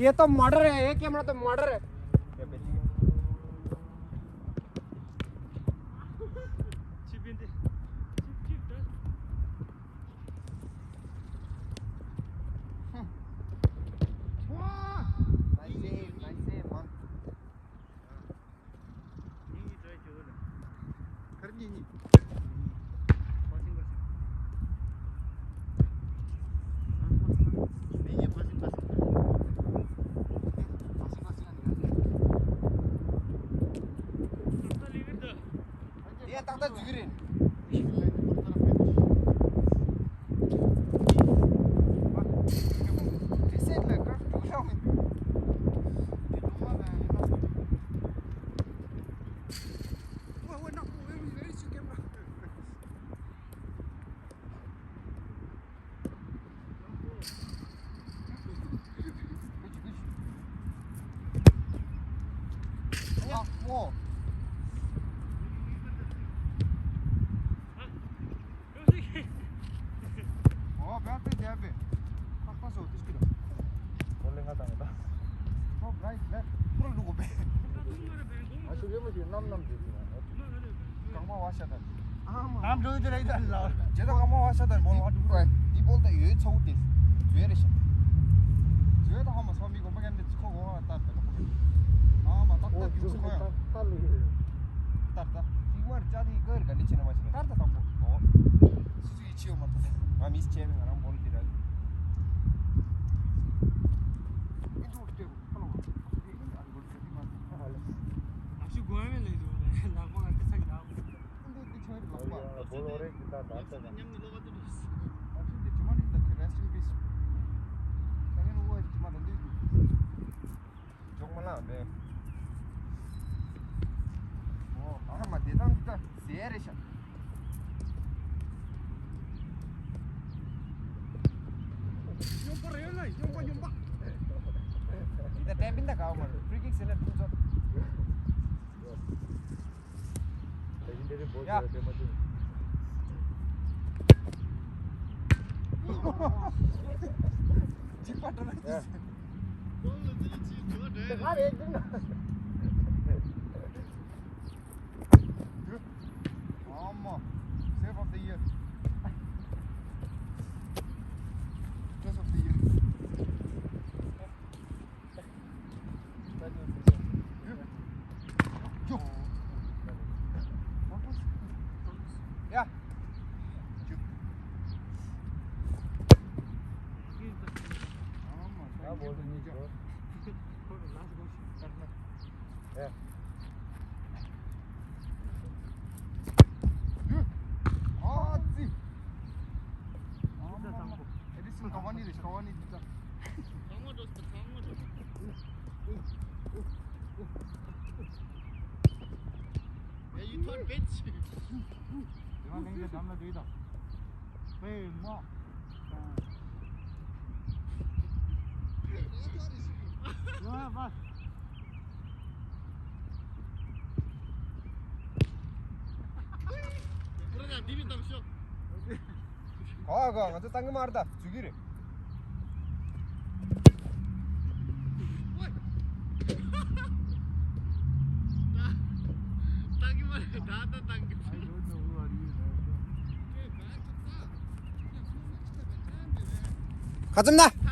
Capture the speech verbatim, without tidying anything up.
ये तो मर्डर है, ये कैमरा तो मर्डर है। Nice save, nice save, man. དེ་ཡང་ཏག་ཏག་འཛུལ་གྱི་རེད། རི་སེད་ལ་ཀར་འགྲོ་རང་མི་འདུག་དེ་ལུང་མ་ལ་ཡང་ཡིན་ན། ཝེ་ཝེ་ནག་པོ། ཝེ་ཝེ། ཝེ་ཝེ། ཤི་ཀེམ་ར། རྣམ་རྣམ་བྱེད་ཀྱི་ཡོད། རྐང་པ་བ་ཤ་དང་། ཨ་མ། རྣམ་འགྲོ་རྒྱུ་རེད་ད་ལ། ཇེ་ད་རྐང་པ་བ་ཤ་དང་བོལ་བ་འདུག་འདི་བོལ་ད་ཡོད་ཚ་བོ་དེ་བཟོས་རེད་ཤག་བཟོས་ད་ཧ་མ་སོ་མི་གོམ་པ་ཀན་དེ་ཁོ་གོ་བ་ལྟར་ད་ཁོ་ཨ་མ་ཏག་ཏག་རྒྱུགས་སུ་ཁོ་ཡང་ཏག་ཏག་ལུས་ཡོད། ཏག་ཏག་ཅིག་མར་ཅ་དེ་ཀར་ག་འདྲ་བྱེད་ན་མ་བྱེད་ན་ཏག་ཏག་དང་པོ་སུ་སུ་ཡི་ཆེ་བ་མ་ཏག་ང་མིས་ཆེ་ང་རང་བོལ་དེ་ར། ལག་ཤུ་གོ་ཡ་མེད་ལེ་འདུག་ལག་པ་ང་སྐད་ཆ་གི་རག་འདི་འདི་ཆོས་རེད་ལག་པ། ཨ་ཡ་བོལ་ཨོ་རེད་འདི་ད་ད་ད་ད། ཉམས་ནི་ལོག་ག་ཏུ་རེད། ཨ་ཤུ་འདི་ཇི་མ་ནི་ད་ཁི་rest in peace། ད་ཡིན་ཨོ་ཇི་མ་ད་འདི་འདུག་ཇོག་མ་ལངས་པས། ཨོ་ཨ་མ་དེ་དང་འདི་ད་ཟེར་རེད་ཤག་ཡོང་པ་རེད་ལ་ཡོང་པ་ཡོང་པ། འདི་ད་ཏན་པིན་ད་གའོ་མ་རེད། ཕྲི་ཀིག་ཟེར་ན་ཕུན་ཚོགས། ཡ། ཅིག་པ་འགྲོ་ན་ཅི། ང་རེད་འདུག་ན། ཨ་མ། Save of the year. Catch of the year. གོ་གོ་ང་ཚོ་བཏང་གི་མ་རེད་ད། འཛུལ་གི་རེད། བཏང་གི་མ་རེད་ད། ད་བཏང་གི། ག་ཙམ་ན།